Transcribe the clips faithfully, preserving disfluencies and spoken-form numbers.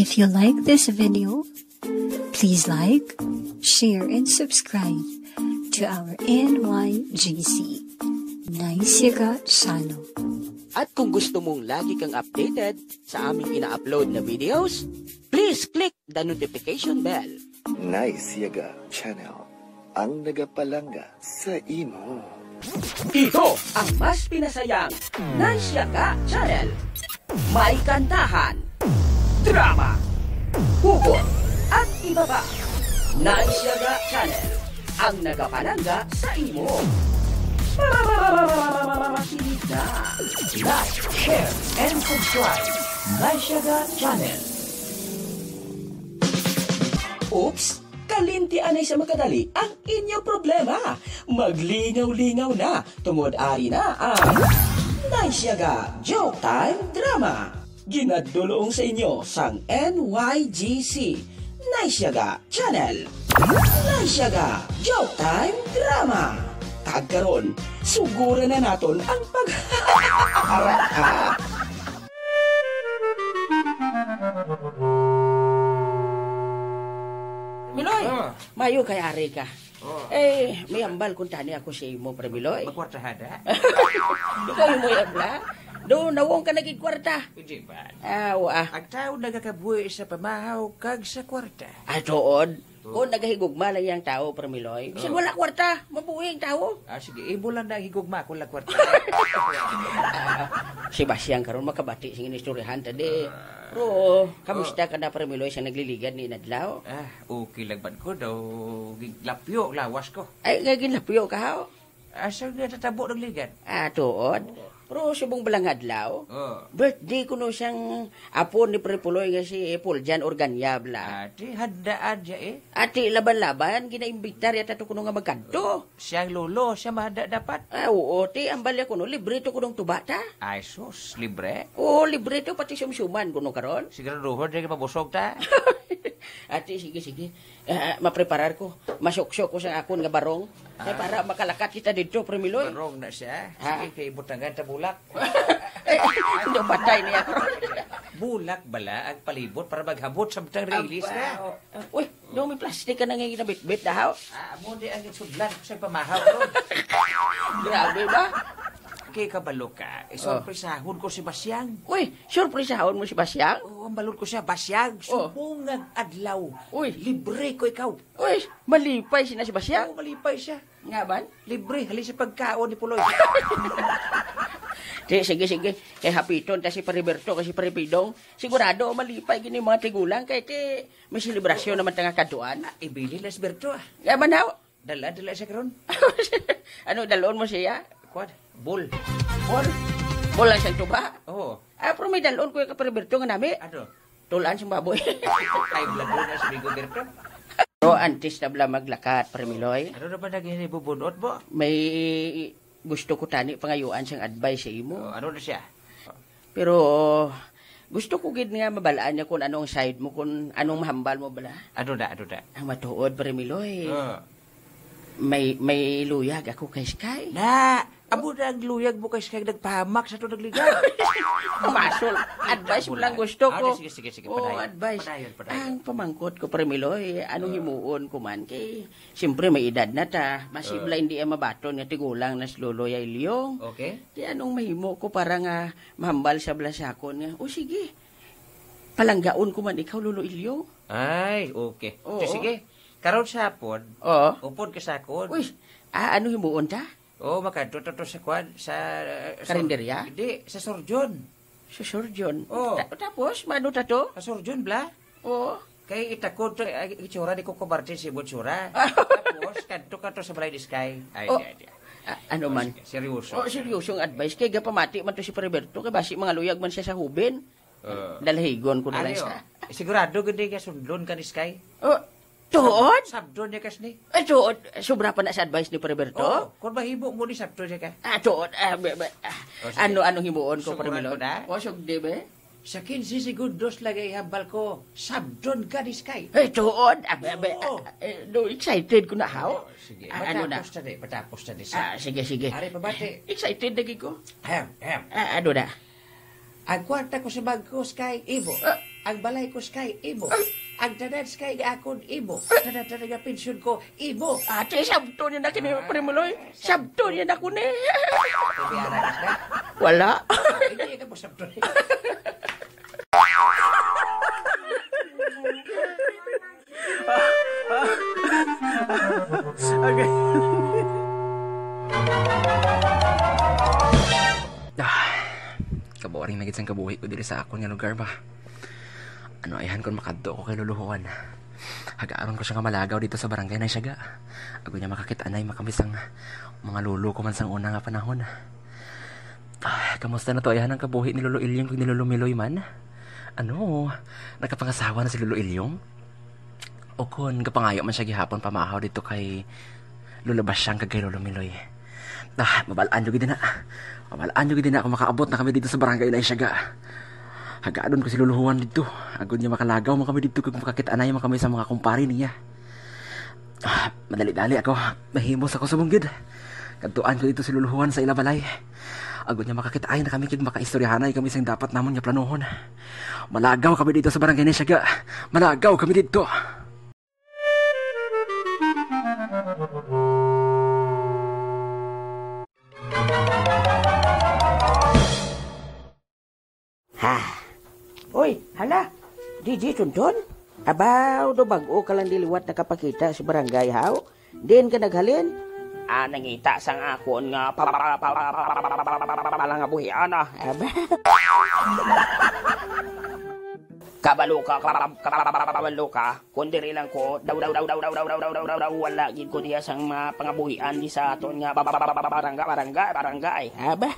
If you like this video, please like, share, and subscribe to our N Y G C Nice Yaga channel. At kung gusto mong lagi kang updated sa aming ina-upload na videos, please click the notification bell. Nice Yaga Channel, ang nagapalangga sa imo. Ito ang mas pinasayang Nice Yaga Channel. May kantahan, drama, hugot, at iba pa. Nice Yaga Channel, ang nagapalangga sa imo. Makinig na. Like, share, and subscribe. Nice Yaga Channel. Oops! Kalimti anay sa makadali ang inyo problema. Maglingaw-lingaw na, tungod ari na ang Nice Yaga Joke Time Drama. Ginadulong sa inyo sang N Y G C Nice Yaga Channel. Nice Yaga Joke Time Drama. Kag karon, suguran na naton ang pag Miloy! Ah. Mayo kay ari ka. Oh. Eh, may ambal kung tani ako sa imo, Pre Miloy. Magkwartahan, ha? Ikaw mo yabla. Do, nawong ka naging kwarta. Hindi ba? Ah, wa. Ang tao nagakabuhi sa pamahaw kag sa kwarta. Ah, tuod. Oh. Kung nagahigugma lang yang tao, Pre Miloy. Bisan Oh. wala kwarta, mabuhi ang tao. Ah, sige. Imo lang na higugma, ako lang kwarta. Si Basyang karon makabati sing inistoryahan ta di. Ah. Pero, kamusta Oh. ka na, Pre Miloy, sa nagliligad ni Inadlaw? Ah, okay lang man ko daw. Lapyo, lawas ko. Ay, nga ginlapyo ka, haw? Asa nga natabo ng ligad? Ah, tuod? Oo. Pero subong bala nga adlaw, Oo. birthday kuno sang apo ni Pre Puloy nga si Paul Jan Organia, bala. Ah, ti, handaan siya eh. Ati laban-laban, ginaimbitar yata to kuno nga magkadto. Siyang lolo, siya mahanda dapat. Ah, oo, ti, ambal niya kuno, libre to kunong tuba ta. Ay, sus, libre? Oo, libre to, pati sumsuman kuno karon. Siguraduhon, di ka mabusog ta. Ati, sige, sige. Ah, mapreparar ko. Masuksok ko sa akon nga barong. Kay Ah. para makalakat kita didto, Pre Miloy. Barong na siya. Ha? Sige, kay butangan ta bulak. Eh, hindi, patay niya. Bulak bala ang palibot para maghabot samtang release Aba, na. Oh. Uy, do may plastic ka na nga ginabitbit, dahaw? Ah, amo di ang sudlan ko sa pamahaw, bro. Grabe ba? Kay kabalo ka, Oh. isorpresahon ko si Basyang. Uy, sorpresahon mo si Basyang? Oo, ang balon ko siya, Basyang, Oh. subong nga adlaw, Uy. libre ko ikaw. Uy, malipay sina si Basyang. Oo, malipay siya. Nga ban? Libre, halin sa pagkaon ni Puloy. Di, sige, sige. Kay hapiton ta si Pariberto, kay si Paripidong. Sigurado, malipay gini mga tigulang. Kay ti, may selebrasyon naman ta nga kaduan. Ah, ibilin na si Berto, ah. Nga man, haw? Dala, dala siya karon. Ano, dalon mo siya? Kuwan, bol. Bol? Bol lang siyang tuba? Oo. Ah, pero may dalon ko yung Pariberto nga nami. Ano? Tulan siyang baboy. High blood mo na si Bigo Berto. Pero antes na bala maglakat, Pre Miloy. Ano na ba naging ibubunot mo? May gusto ko tani pangayuan siyang advice sa imo. Oh, ano na siya? Pero gusto ko gid nga mabalaan niya kung ano ang side mo, kung anong mahambal mo bala. Ano na, ano na? Ang matuod, Pre Miloy. Oh. May, may luyag ako kay Sky. Na, amo na ang luyag mo kay Sky nagpahamak sa to nagligaw. Masol, advice mo lang gusto ko. Ah, sige, sige, sige, Oo, padayon. advice. Padayon, padayon. Ang pamangkot ko, Pre Miloy, anong Oo. himuon ko man kay, siyempre, may edad na ta. Masibla Oo. hindi ang mabaton nga tigulang na si Lolo Yay Leong. Okay. Di anong mahimo ko para nga mahambal sa blasakon nga, o sige, palanggaon ko man ikaw, Lolo Ilyo. Ay, okay. Oo. So, sige. Karon sa hapon, Oo. upod ka sa akon. Uy, ah, ano himuon ta? Oo, makadto to, to sa kwan, sa, sa Karinderya? Hindi, sa surgeon. Sa surgeon? Oo. Ta-, tapos, mano ta to? Sa surgeon, bla? Oo. Kay itakod to, ay, itsura ni Coco Martin si Butsura. Tapos, kadto ka to sa balay ni Sky. Ay, Oh. di, di. Ah, ano Oh, man? sige, seryoso. Oh, seryosong advice. Kay gapamati man to si Preberto, kay basi mga luyag man siya sa hubin. Ah. Dalhigon ko na lang Ano? siya. Sigurado gid nga sundlon ka ni Sky? Oh, tuod? Sabdon niya kas ni. Ay, tuod. Sobra pa na sa advice ni Preberto? Oo, kung mahimo mo ni sabdon niya ka. Ah, tuod. Ah, be, be, ah, Oh, sige. ano, anong himuon ko, Sumuran Pre Milon? ko na? Oh, sugdi, be? Sa quince segundos lang ay hambal ko, sabdon ka ni Sky. Ay, tuod. Ah, be, be, Oo. ah, eh, no, excited ko na, haw? Oh, sige. Ah, ano na? Patapos na di, patapos na di sa Ah, sige, sige. Ari, pabati. Excited lagi ko. Ahem, ahem. Ah, ano na? Ang kwarta ko sa bangko, Sky, imo. Ah, Ang balay ko, Sky, imo. Ang tanan, Sky, nga akon, imo. Tanan-tanan nga pensyon ko, imo. Ate, sabton niya na kini, Pre Muloy. Sabton niya na ko ni. Sabi, anak, Sky. Wala. Hindi ka mo sabton. Okay. Ah, kaboring na gid sang kabuhi ko diri sa akon nga lugar ba. Ano ayhan kon makadto ko kay Lolo Juan? Hagaaron ko siya nga malagaw dito sa barangay na siya ga. Agod niya makakit-anay makami sang mga lolo ko man sang una nga panahon. Ah, kamusta na to ayhan ang kabuhi ni Lolo Ilyong kag ni Lolo Miloy man? Ano, nakapangasawa na si Lolo Ilyong? O kon gapangayo man siya gihapon pamahaw dito kay Lolo Basyang kag kay Lolo Miloy. Ah, mabal-an nyo gid na. Mabal-an nyo gid na kung makaabot na kami dito sa barangay na Isyaga. Hagadon ko si Lolo Juan dito. Agod niya makalagaw man kami dito kag makakit-anay man kami sa mga kumpare niya. Ah, madali-dali ako. Mahimos ako sa munggid. Kadtuan ko dito si Lolo Juan sa ila balay. Agod niya makakit-ay na kami kag makaistoryahanay kami sang dapat namon nga planohon. Malagaw kami dito sa barangay ni Siaga. Malagaw kami dito. Ha? Oy, hala, D J Tonton? Abaw, do bag-o ka lang diliwat nakapakita sa barangay, haw? Diin ka naghalin? Ah, nangita sang akon nga pa-, pa-, pa-, palangabuhian, ah. Aba. Kabalo ka, kab-, kab-, kabalo ka. Kung diri lang ko, daw, daw, wala gid ko diya sang mga pangabuhian di sa aton nga ba-, ba-, ba-, ba-, barangay, barangay, barangay. Aba.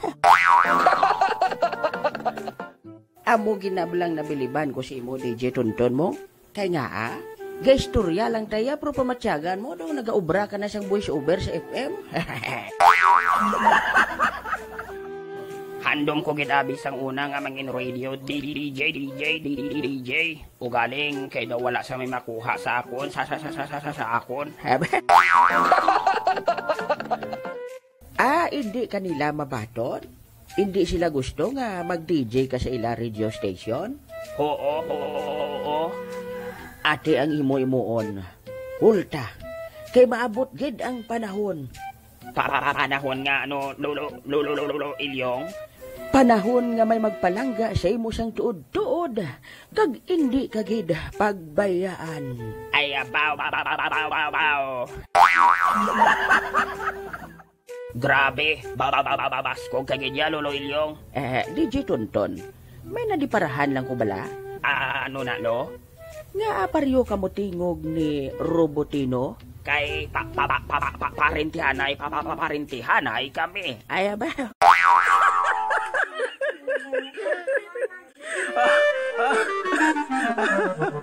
Amo gid na lang nabiliban ko sa imo, D J Tonton mo. Kay nga, ah, gaistorya lang taya, pero pamatyagan mo daw nagaobra ka na sang voice over sa F M. Handom ko gid abi sang una nga mangin radio, D J, D J, D J. Ugaling kay daw wala sa may makuha sa akon, sa, sa, sa, sa, sa, sa, sa akon. Ah, indi ka nila mabaton? Indi sila gusto nga mag-D J ka sa ila radio station? Oo, oo, oo, oo. Ate ang imo-imuon. Kulta, kay maabot gid ang panahon. Pa-, pa-, pa-, panahon nga, ano, lolo, lolo, lolo, lolo, Ilyong? Panahon nga may magpalangga sa imo sang tuod-tuod, kag indi ka gid pagbayaan. Ay, abaw, baw, baw, baw, baw, baw, baw. Grabe, ba, ba, ba, ba, ba, baskog ka gid ya, Lolo Ilyong. Eh, D J Tonton, may nadiparahan lang ko bala? Ah, ano na, lo? Nga aparyo ka mo tingog ni Robotino? Kay pa, pa, pa, pa, pa, pa, parentihanay, pa, pa, pa, parentihanay kami. Ay, aba.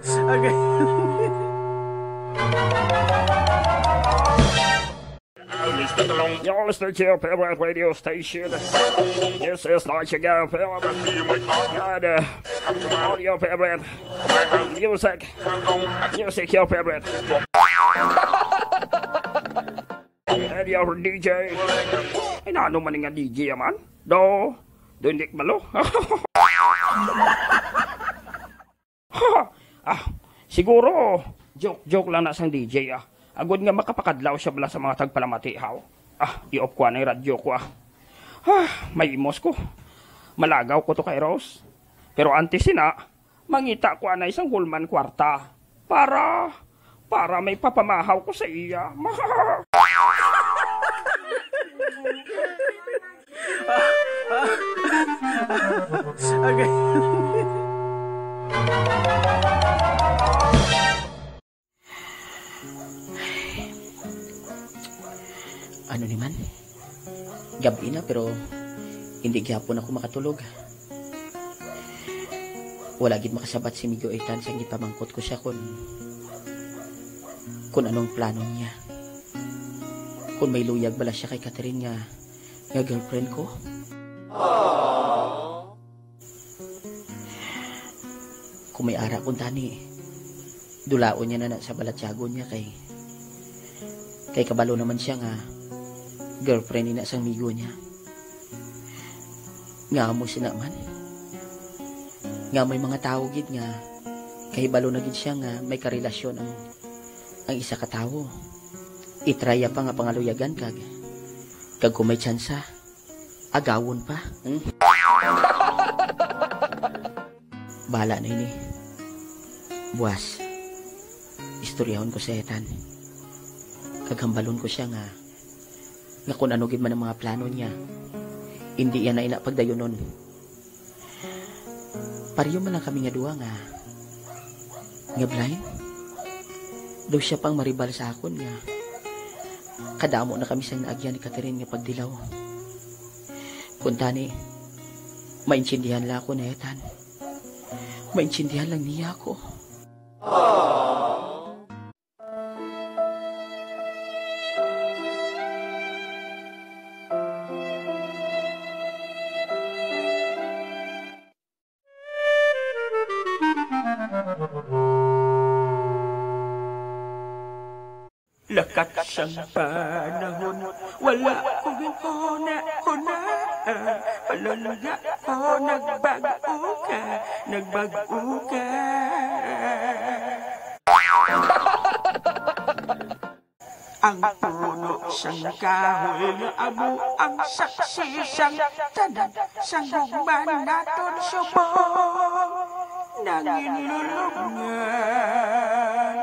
Okay. You're listening to your favorite radio station. This is Deutsche Welle F M. And, uh, all your favorite music. Music, your favorite. And your D J. Ay, nano man nga D J man? Do, do, hindi malo. Ah, siguro, joke-joke lang na sang D J, ah. Agod nga makapakadlaw siya bala sa mga tagpalamati, haw. Ah, i-off ko anay radyo ko, ah. Ah, may imos ko. Malagaw ko to kay Rose. Pero antes sina, mangita ko anay sang hulman kwarta. Para, para may papamahaw ko sa iya. Okay. Ano ni man? Gabi na, pero hindi gyapon ako makatulog. Wala gid makasabat si Migo Ethan sang gipamangkot ko siya kun, kun anong plano niya. Kun may luyag bala siya kay Catherine nga, nga girlfriend ko. Kung may ara kuntani, dulaon niya na, na sa balatyagon niya kay, kay kabalo naman siya nga girlfriend ina sang migo niya. Nga mo sina man? Nga may mga tawo gid nga Kahibalo na gid siya nga may karelasyon ang, ang isa ka tawo. I-try pa nga pangaluyagan kag, kag kung may tsansa, agawon pa. Hmm? Bala na ini. Buwas, istoryahon ko si Ethan. Kag hambalon ko siya nga, nga kung ano gid man ang mga plano niya, hindi iya na ina pagdayunon. Pareho man lang kami nga duha nga, nga blind. Daw siya pang maribal sa akon nga kadamo na kami sang naagyan ni Catherine nga pagdilaw. Kuntani, maintindihan lang ako ni Ethan. Maintindihan lang niya ako. Lakat sang panahon, wala ko ginhuna-hunaan. Palangga ko, nagbag-o ka, nagbag-o ka. Ang puno sang kahoy nga amo ang saksi sang tanan sang gugma naton subong nanginlulubngan.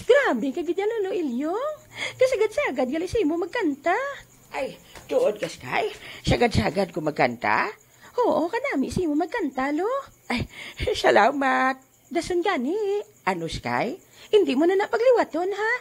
Grabe ka gid, Lolo Ilyong. Kasagad-sagad gali sa imo magkanta. Ay, tuod ka, Sky? Sagad-sagad ko magkanta? Oo, kanami sa imo magkanta, lo. Ay, salamat. Dason gani. Ano, Sky? Hindi mo na na pagliwaton, ha?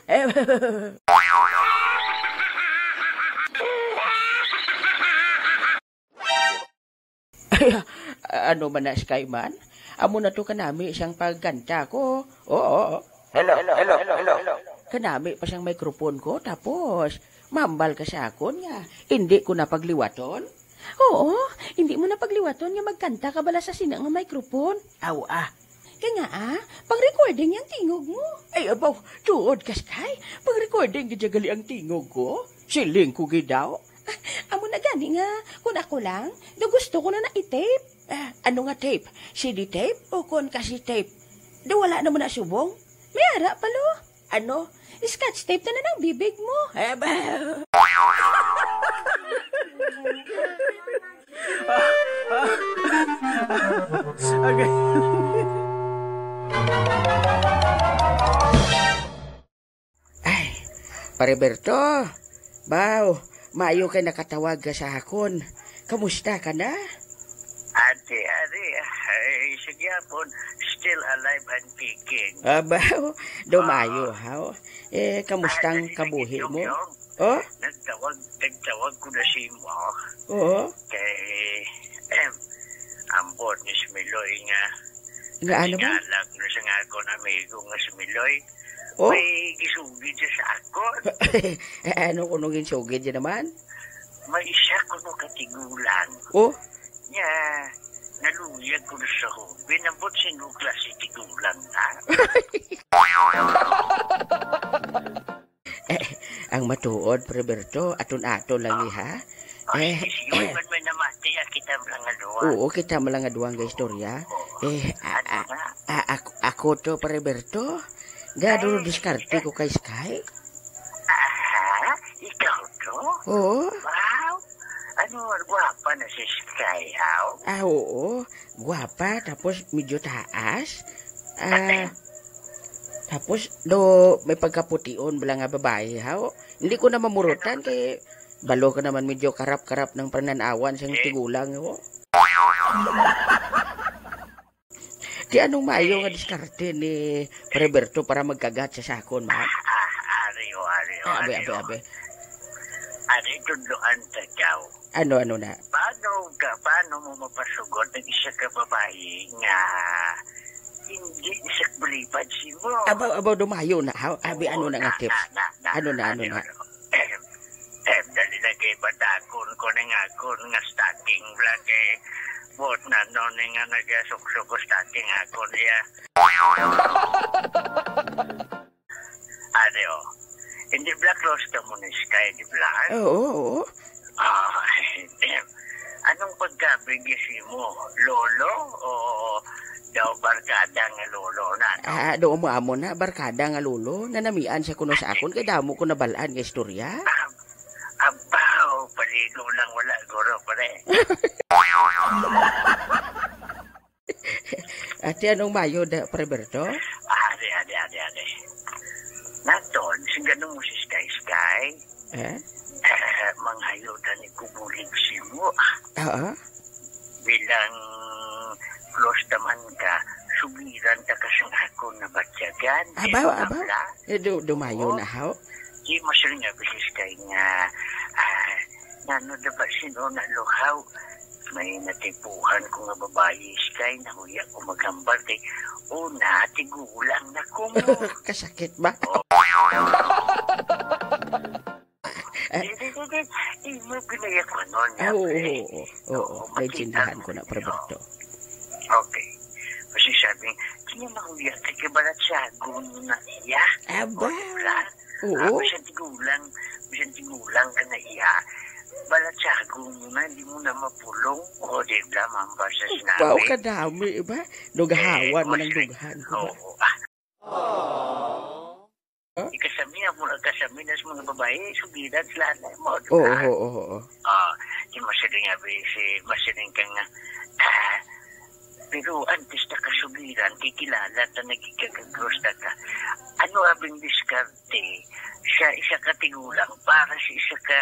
Ano man na, Sky man? Amo na to kanami sang pagkanta ko. Oo. Hello, hello, hello, hello. Kanami pa sang microphone ko, tapos mambal ka sa akon nga hindi ko na pagliwaton? Oo, hindi mo na pagliwaton nga magkanta ka bala sa sina nga microphone. Aw, ah. Kay nga, ah, pang-recording yang tingog mo. Ay, abaw, tuod ka, Sky? Pang-recording gid gali ang tingog ko? Siling ko gid daw. Ah, amo na gani nga, kung ako lang, daw gusto ko na na i-tape. Ah, ano nga tape? C D tape o kon kasi tape? Daw wala naman na subong. May ara pa, lo. Ano? Scotch tape na na ng bibig mo. Eh, ba? Okay. Ay, Pare Berto, baw, maayo kay nakatawag ka sa akon. Kamusta ka na? Ate, ari, ay, sige hapon, still alive and kicking. Abaw, dumayo, Ah. haw. Eh, kamusta ang Ah, kabuhi mo? Yong, Oh? Nagtawag, nagtawag ko na si mo. Oo. Kay, ambot ni si Miloy nga Nga ano man? Sinala ko na sa nga akon amigo nga si Miloy. Oh? May gisugid siya sa akon. Eh, ano kuno ginsugid niya naman? May isa kuno ka tigulang. Oh? Nya, naluyag ko na sa hubin. Ambot sino klase tigulang na? Eh, ang matuod, Pre Berto, aton-aton lang ni, ha? Ay, Eh, sige, eh. Man may namati, ah, kita mo lang nga duwa. Oo, kita mo lang nga duwa nga istorya. Oo. Eh, a-, Ano a-, nga? a-, ako, ako to, Pre Berto. Gado Ay, diskarte sige. Ko kay Sky. Aha, ikaw to? Oo. Wow, ano, gwapa na si Sky, haw? Ah, oo. Gwapa, tapos medyo taas. Ah, Ate? Tapos, do, may pagkapution bala nga babae, haw? Hindi ko na mamurutan kay balo ka naman medyo karap-karap ng pananawan sang Eh? Tigulang, ho. Di anong maayo nga diskarte ni Pre Berto para magkagat sa sakon, man? Ah, ah, ari, oh, ari, oh, Ah, abe, ari, abe, oh. Abe. Ari, tudloan ta, Jaw. Ano, ano na? Paano ka, paano mo mapasugot ang isa ka babayi nga hindi siya balibad si mo? Abaw, abaw, dumayo na, haw? Abi, ano na nga tips? Na, na, na, Ano na, ano ano, na? ano? Eh, dali na kay batakon ko ning akon nga stocking bla kay buot na no ni nga nagasuksok ko stocking akon niya. Ade, oh. Hindi bla close ka mo ni Sky, di bla? Oo, oo. Ah, Anong pagkabig is imo? Lolo o daw barkada nga lolo na, no? Ah, do mo amo na, barkada nga lolo. Nanamian siya kuno sa akon, kay damo ko nabalaan nga istorya. Ab-, abaw, paligo lang wala, guro, pare. Ate, anong mayo da, Pre Berto? Ade, ade, ade, ade. Natod, sing ganun mo si Sky Sky. Eh? Eh, manghayo na ni kubulig simo. Oo. Bilang close naman ka, sugiran ta ka sang akon nabatyagan. Abaw, Yes, abaw. Abla. Eh, du-, dumayo Oh. na, haw? Di mo sila nga bisis kay nga, ah, nano na ba sino na luhaw? May natipuhan ko nga babayi, Sky, nahuya ko maghambal kay una, tigulang na ko mo. Kasakit ba? Oh. Eh? Di, di, di, di. Imo ginaya ko nun, Ah, oo, pre. Oo, oo, oo. Oo, Naintindihan makita ko na, mo. Pre Berto. Okay. Kasi sabi, di niya mahuya kay kabalat siya, gumo na iya. Aba. O, di ba? Oo. Ah, bisan tigulang, bisan tigulang ka na iya, balatsagon mo na, di mo na mapulong. O, di ba, mambasa sinabi? Wow, kadami, iba? Dughawan Eh, man ang masli-, dughan ko ba? Oo, ah. Huh? Ikasami, ang mga kasami na sa mga babae, sugiran sila na mo, di Oo, ba? Oo, oo. Ah, di mo sila nga, si, masiling ka nga, ah, pero antes na kasugiran, kikilala ta, nagkikagagros na ka. Ano abing diskarte? Ti, siya isa ka tigulang para sa isa ka,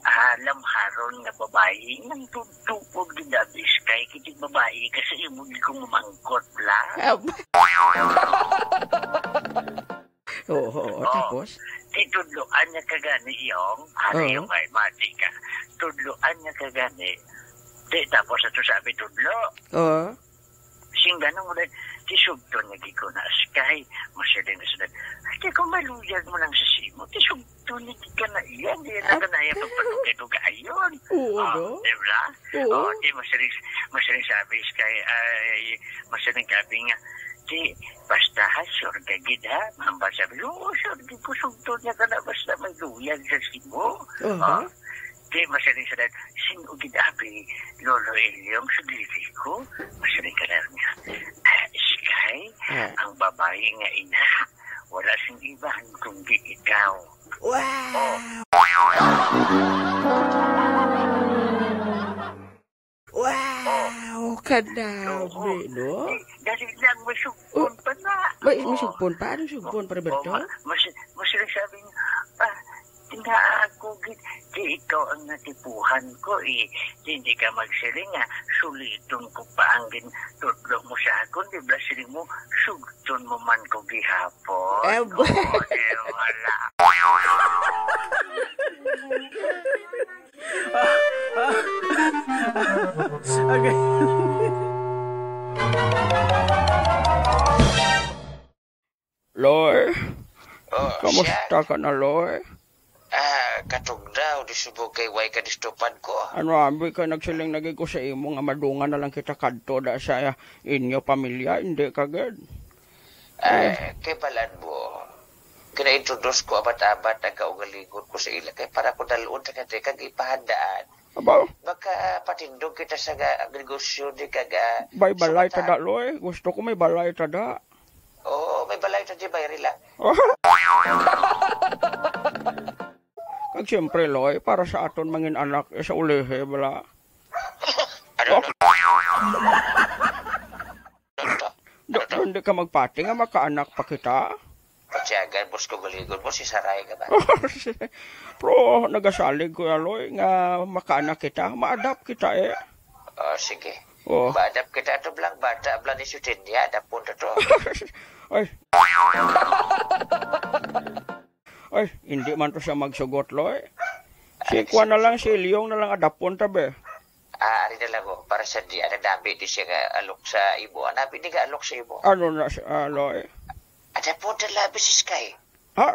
ah, lamharon nga babayi. Nang tugtupod gid abi, Sky, kay babayi ka sa imo di ko mamangkot la. Ab-, Oo, oo, Oh, tapos? Ti tudloan niya ka gani, Yong. Ari Oo. Yung ay, mati ka. Tudloan niya ka gani. Di, tapos ato sabi, tudlo. Oo. Sing ganun mo lang, ti sugton nga gid ko na, Sky. Masya din na sila. Ay, di ko maluyag mo lang sa simo. Ti sugton nga gid ka na iya. Di na Ah. ka na iya pagpaduga-duga ayon. Oo, Ah, no? Di ba? Oo. Oh, di masiring, masiring sabi, Sky, ay, masiring sabi nga, di, basta ha, sure ka gid ha? Mambal sabi, oo, sure gid ko, sugton niya ka na, basta may luyag sa simo. Aha. Ah, di masiring sa dad, sino gid abi, Lolo Eliong, sa dili ko? Masiring ka na niya, ah, Sky, Ah. ang babayi nga ina, wala sing iban kundi ikaw. Wow! Oh. Wow! Kadami, Oo. no? Di, dali lang, may sugpon Oh. pa na. May, may Oh. sugpon pa? Anong sugpon, Oh, Pre Berto? Oh, ma-, mas, mas sila sabi niya, ah, tinaa ko, gid, di ikaw ang natipuhan ko, eh. Di, hindi ka magsiling, ah, suliton ko pa ang gintudlo mo sa akon, di ba? Siling mo, sugton mo man ko gihapon. Eh, Oh, di, wala. Okay. Loy, Oh, kamusta siya? ka na, Loy? Ah, katugnaw, di subong kay way ka distupad ko. Ano, abi ka nagsiling na gid ko sa imo nga madungan na lang kita kadto da sa inyo pamilya, hindi ka gid? Ah, Eh. kay balaan mo, gina-introduce ko abat-abat ang kaugalingon ko sa ila, kay para ko dalon sa kante kag ipahandaan. Aba? Makapatindog kita sa ga-, negosyo ni kag, ah, May balay sumata. ta da, Loy. Gusto ko may balay ta da. Oo, may balay ta di, Bayrila. Kag siyempre, Loy, para sa aton mangin anak, eh, sa ulihi, bala. Ano, ano? Do-, do-, hindi ka magpati nga makaanak pa kita? Patyagan, boss, kung galigon mo, si Saray ka ba? Pero nagasalig ko, Loy, nga makaanak kita. Ma-adapt kita, eh. Oh, sige. Oh. Ma-adapt kita. Ito blang bata, blang ni Sutinya, adapon na to. Ay. Ay, hindi man to siya magsugot, Loy. Si Ay, kuwan na sige, lang, sige. Si Leong na lang adapon ta, be. Ah, ari na lang, oh, para sa di, ah, nadami di siya nga alok sa imo. Ah, nabi di nga alok sa imo. Ano na siya, ah, Loy? Ada po na labi si Sky. Ha?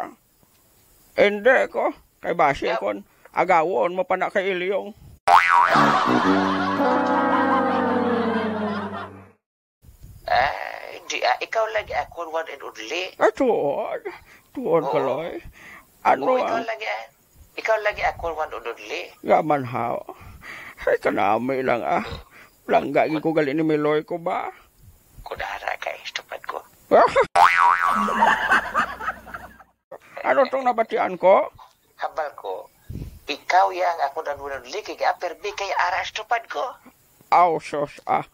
Hindi ko. Kay basi Yap. Kon agawon mo pa na kay Ilyong. Ah, hindi, ah, ikaw lagi ako one and only. Ah, tuon. Tuon ka, Oo. Loy. Ano Oo, ikaw ang lagi, ah. Ikaw lagi ako one and only. Nga man, haw. Kay kanami lang, ah. Langga gid ko gali ni Miloy ko ba? Kudara kay estupad ko. Ano tong nabatian ko? Hambal ko, ikaw ya ang ako nanunod liki kay upper B kay ara estupad ko. Aw, sus, ah.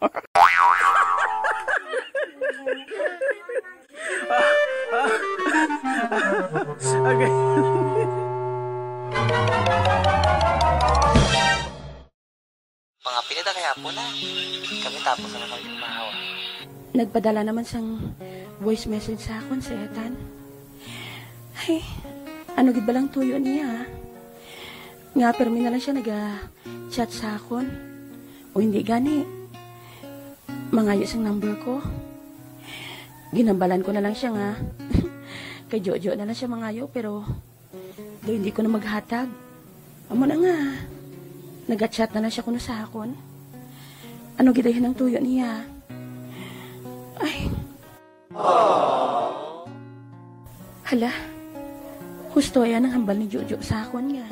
Okay. Mga pila na kay hapon na. Kami tapos na naman yung mahawa. Nagpadala naman sang voice message sa akon si Ethan. Ay, ano gid ba lang tuyo niya? Nga, permi na lang siya naga-chat sa akon. O hindi gani, mangayo sang number ko. Ginambalan ko na lang siya nga kay Jojo na lang siya mangayo, pero daw hindi ko na maghatag. Amo na nga, nagachat na lang siya kuno sa akon. Ano gid ang tuyo niya? Ay. Hala, husto yan ang hambal ni Jojo sa akon nga,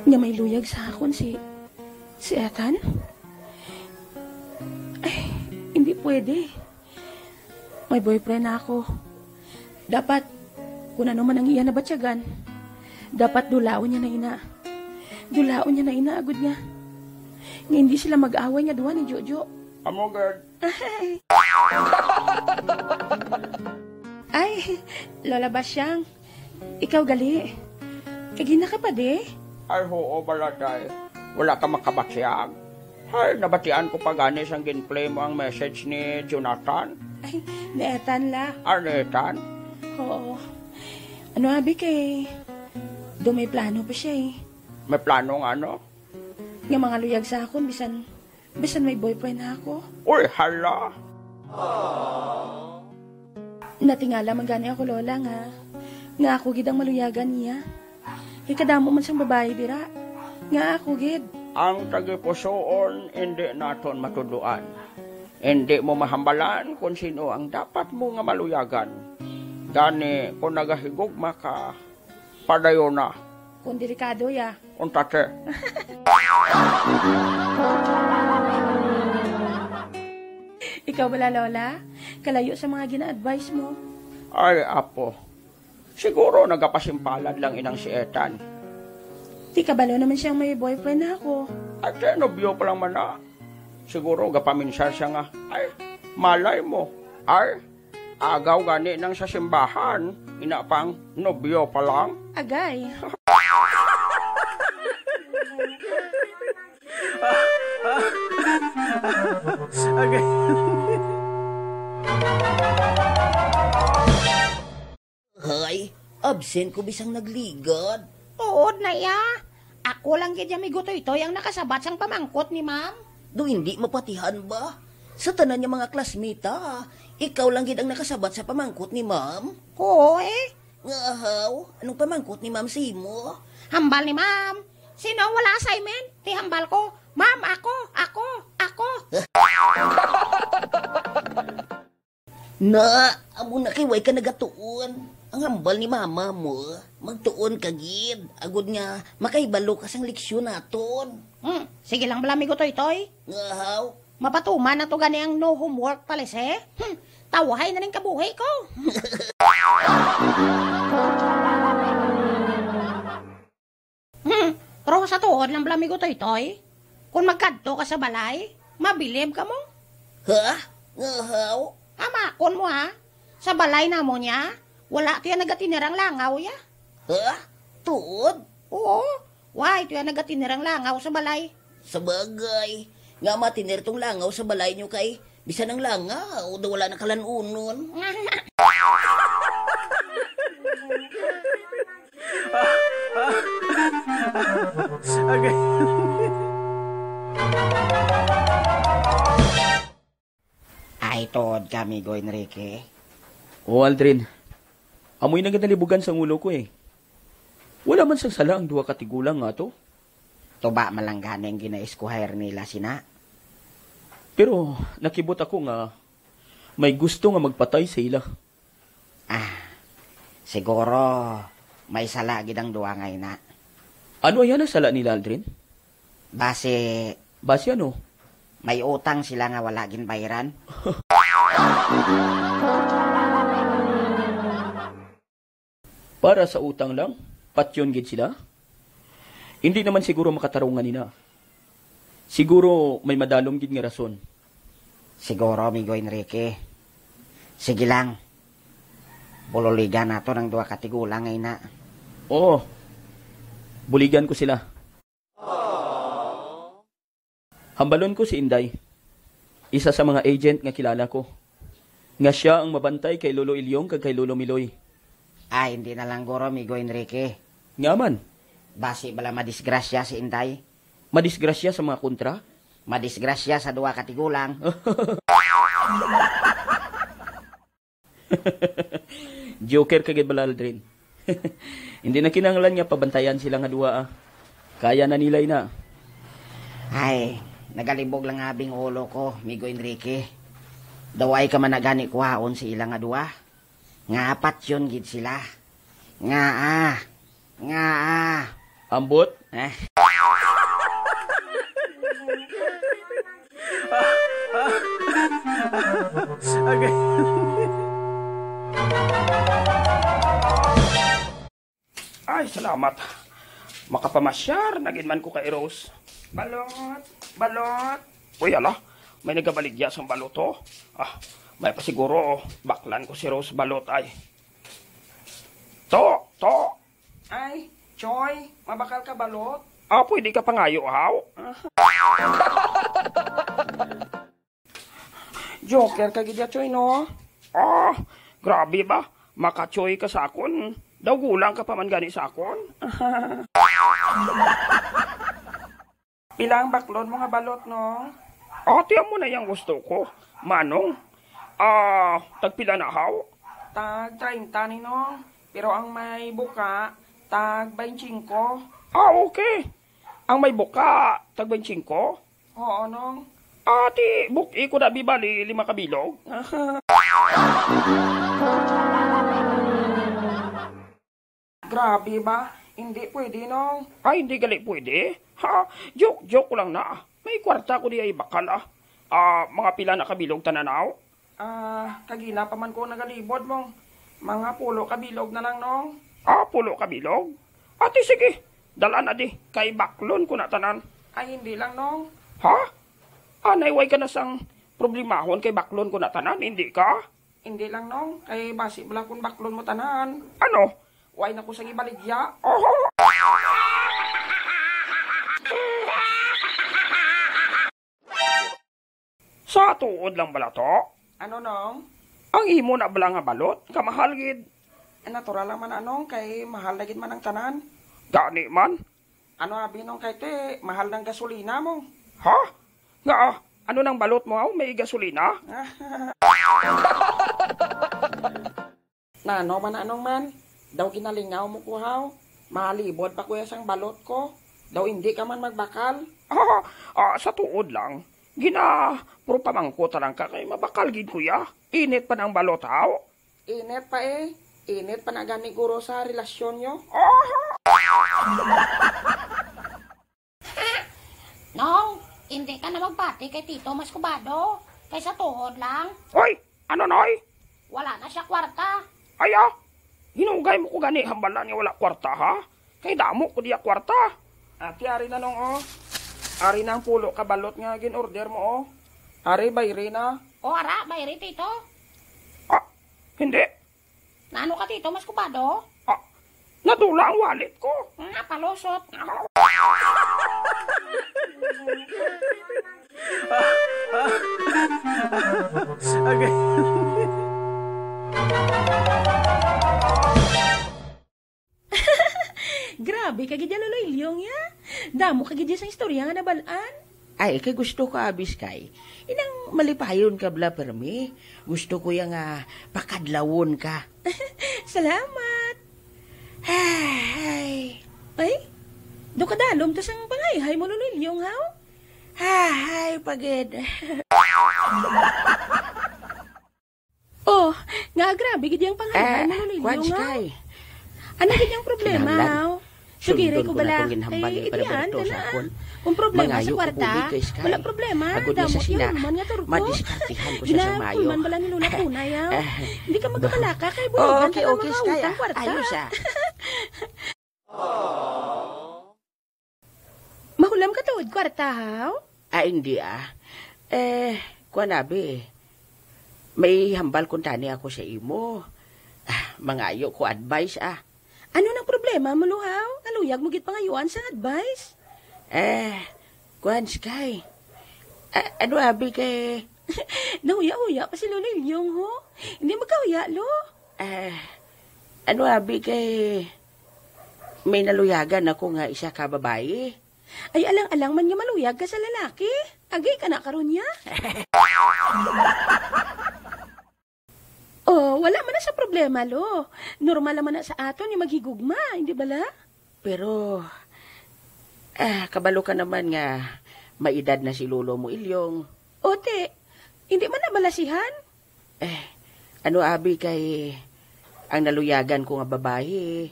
nga may luyag sa akon si, si Ethan? Ay, hindi pwede. May boyfriend na ako. Dapat, kung ano man ang iya nabatyagan, dapat dulaon niya na ina. Dulaon niya na ina, agud nga, nga hindi sila mag-away nga duha ni Jojo. Amo gid. Ay. Ay, Lola Basyang, ikaw gali. Kagina ka pa, di? Ay, oo, baladay. Wala ka makabatyag. Hay, nabatian ko pa gani sang gin-play mo ang message ni Jonathan. Ay, ni Ethan la. Ah, ni Ethan? Oo. Ano, abi kay, do may plano pa siya eh. May plano nga ano? Nga mga luyag sa akon, bisan, bisan may boyfriend na ako. Uy, hala! Natingala man gani ako, Lola, nga, nga ako gid ang maluyagan niya. Kay kadamo man sang babayi dira, nga ako gid. Ang tagipusoon, indi naton matudloan. Indi mo mahambalan kon sino ang dapat mo nga maluyagan. Gani, kon nagahigugma ka, padayon na. Kon delikado ya. Unta, te. Ikaw bala, Lola? Kalayo sa mga gina-advise mo. Ay, apo. Siguro nagapasimpalad lang inang si Ethan. Di kabalo naman siyang may boyfriend na ako. Ate, nobyo pa lang man na. Siguro gapaminsar siya nga, "Ay, malay mo. Ay, agaw gani nang sa simbahan. Ina pang nobyo pa lang." Agay. Agay. Hay, absent ko bisang nagligad. Tuod na iya. Ako lang gid ya, Migo Toytoy, ang nakasabat sang pamangkot ni ma'am. Do hindi mapatihan ba? Sa tanan niya mga classmate, ha? Ikaw lang gid ang nakasabat sa pamangkot ni ma'am? Oo, eh. Nga ahaw, anong pamangkot ni ma'am sa imo? Hambal ni ma'am, sino ang wala assignment? Ti hambal ko, ma'am, ako, ako, ako. Na, amo na kay way ka nagatuon. Ang hambal ni mama mo, magtuon ka gid. Agod nga, makahibalo ka sang leksyon naton. Hmm, sige lang bala, Migo Toytoy. Nga haw? Mapatuman na to gani ang no homework policy. Hmm, tawhay na ning kabuhi ko. Hmm, pero sa tuod lang bala, Migo Toytoy, kung magkadto ka sa balay, mabilib ka mo. Ha? Nga haw? Hamakon mo, ha? Sa balay namo niya, wala to yan nagatinirang langaw ya. Ha? Tuod? Oo. Why to yan nagatinirang langaw sa balay? Sa bagay, nga matinir tong langaw sa balay niyo kay bisan ang langaw daw wala na kalanunon. Okay. Ay, tuod ka, Amigo Enrique. O, Aldrin. Amoy nagatalibugan sang ulo ko, eh. Wala man sang sala ang duha ka tigulang nga to. Tuba man lang gani ang ginaeskuhayr nila sina. Pero nakibot ako nga may gusto nga magpatay sa ila. Ah, siguro may sala gid ang duha nga ina. Ano iya na sala nila, Aldrin? Basi Basi ano? May utang sila nga wala ginbayran. Para sa utang lang, patyon gid sila? Hindi naman siguro makatarungan nina. Siguro may madalom gid nga rason. Siguro, Amigo Enrique. Sige lang. Bululigan nato ang duha ka tigulang nga ina. Oo. Buligan ko sila. Hambalon ko si Inday, isa sa mga agent nga kilala ko, nga sia ang mabantay kay Lolo Ilyong kag kay Lolo Miloy. Ah, hindi na lang guro, Amigo Enrique. Nga man? Basi bala madisgrasya si Inday. Madisgrasya sa mga kontra? Madisgrasya sa duha ka tigulang. Joker ka gid bala, Aldrin. Hindi na kinahanglan nga pabantayan sila nga duha, ah. Kaya na nila ina. Ay, nagalibog lang nga bing ulo ko, Amigo Enrique. Daw ay ka man na gani kuhaon si ila nga duha. Nga patyon gid sila. Nga, ah. Nga, ah. Ambot? Eh. Okay. Ay, salamat. Makapamasyar na gid man ko kay Rose. Balot, balot. Uy, ala, may nagabaligya sang balot, oh. Ah, may pa siguro, oh. Baklan ko si Rose balot, ay. To, to. Ay, Choy, mabakal ka balot? Ah, pwede ka pangayo, haw? Joker ka gid ya, Choy, no? Ah, grabe ba? Maka-Choy ka sa akon. Daw gulang ka pa man gani sa akon. Pila ang baklon mo nga balot, Nong? Ati, amo na yang gusto ko. Manong, ah, tagpila na, haw? Tag treinta ni, Nong. Pero ang may buka, tag baintsingko. Ah, okay. Ang may buka, tag baintsingko? Oo, Nong. Ati, buki ko na, bi, bali lima ka bilog. Grabe ba? Hindi pwede, Nong. Ay, hindi gali pwede? Ha? Joke, joke ko lang na. May kwarta ko di ay bakal, ah. Ah, mga pila na ka bilog tanan, aw? Ah, kagina pa man ko nagalibod, Nong. Mga pulo ka bilog na lang, Nong. Ah, pulo ka bilog? Ati, sige. Dala na di. Kay baklon ko na tanan. Ay, hindi lang, Nong. Ha? Anay, way ka na sang problemahon kay baklon ko na tanan, hindi ka? Hindi lang, Nong. Kay basi bala kung baklon mo tanan. Ano? Way na ko sa gibaligya. Oho! Sa tuod lang bala to? Ano, Nong? Ang imo na bala nga balot, kamahal gid. Eh, natural lang man na, Nong, kay mahal na gid man ang tanan. Gani man? Ano abi, Nong, kay ti, mahal ng gasolina mo. Ha? Nga, ah, ano nang balot mo, aw? May gasolina? Nano man, Nong, man? Daw ginalingaw mo ko, haw? Mahalibod pa ko ya sang balot ko. Daw indi ka man magbakal. Ah, ah, sa tuod lang. Gina, pero pamangko ta lang ka kay mabakal gid ko ya. Init pa nang balot, haw? Init pa, eh. Init pa na gani, guro, sa relasyon nyo. Ah! Nong, hindi ka na magpati kay Tito Maskubado, kay sa tuhod lang. Hoy! Ano, Noy? Wala na siya kwarta. Ay, ah, hinugay mo ko gani hambalan nga wala kwarta, ha? Kay damo ko diya kwarta. Ati, ari na, Nong, oh. Ari na ang pulo ka balot nga gin-order mo, oh. Ari, bayri na. O, ara, bayri, Tito. Ah, hindi. Nano ka, Tito Maskubado? Ah, nadula ang wallet ko. Nga, palusot. Okay. Grabe ka gid ya, Lolo Ilyong, ya. Damo ka gid ya sang istorya nga nabal-an. Ay, kay gusto ko, abis kay. Inang malipayon ka bala, permi. Gusto ko ya nga pakadlawon ka. Salamat. Ay. Ay, do kadalom ta sang pangayhay mo, Lolo Ilyong, haw? Ay, pagid. Oh, nga grabe gid yang pangayhay mo, Lolo Ilyong, haw? Ano gid yang problema, haw? Sugiri ko bala kay ginhambal ni Roberto sa akon. Kung problema sa kwarta, wala problema. Agod na sa sina, madiskartihan ko siya sa mayo. Ginahulman bala ni Lola Tunay, ah. Hindi ka magkabalaka kay bulogan ka nga mga utang kwarta. Ayos, ah. Mahulam ka tuod kwarta, haw? Ah, hindi, ah. Eh, kuwan, abi. May hambal kuntani ako sa imo. Ah, mangayo ko advice, ah. Ano nang problema mo, Luhaw? Naluyag mo gid pangayuan sang advice? Eh, kuwan, Sky. Ah, ano, abi, kay nahuya-huya pa si Lolo Ilyong, ho? Hindi magkahuya, Lo. Eh, ano, abi, kay may naluyagan ako nga isa ka babayi. Ay, alang-alang man nga maluyag ka sa lalaki. Agi ka na karon niya. Oh, wala man na sa problema, Lo. Normal naman na sa aton yung maghigugma, hindi bala? Pero, ah, kabalo ka naman nga may edad na si lolo mo, Ilyong. Ote, hindi man na balasihan? Eh, ano, abi, kay ang naluyagan ko nga babayi,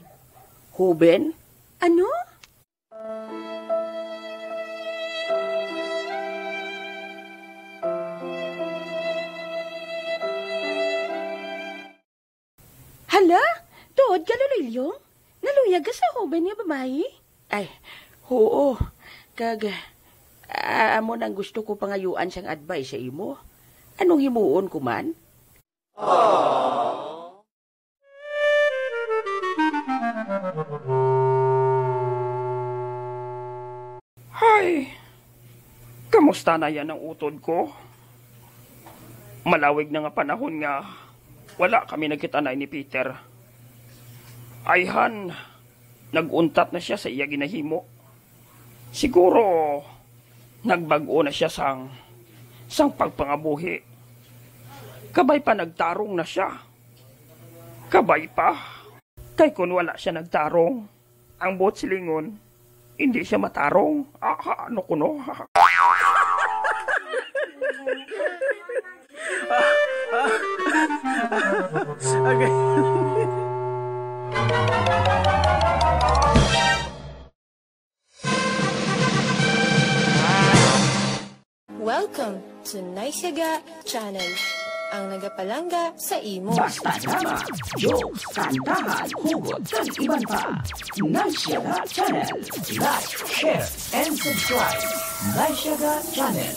huben? Ano? Hala? Tuod ka, Lolo Ilyong? Naluyag ka sa huben nga babayi? Ay, huo. Kag, ah, amo nang gusto ko pangayuan sang advice sa imo. Anong himuon ko man? Hay, kamusta na yan ang utod ko? Malawig na nga panahon nga wala kami nagkita na ni Peter. Ayhan, nag-untat na siya sa iya ginahimo. Siguro, nagbag-o na siya sang, sang pagpangabuhi. Kabay pa nagtarong na siya. Kabay pa. Kay kun wala siya nagtarong, ang buot silingon, hindi siya matarong. Ah, ah, ano kuno? Okay. Welcome to Naisyaga Channel, ang nagapalangga sa imo. Basta drama, jokes, kantahan, hugot, kag iban pa. Naisyaga Channel. Like, share, and subscribe. Naisyaga Channel.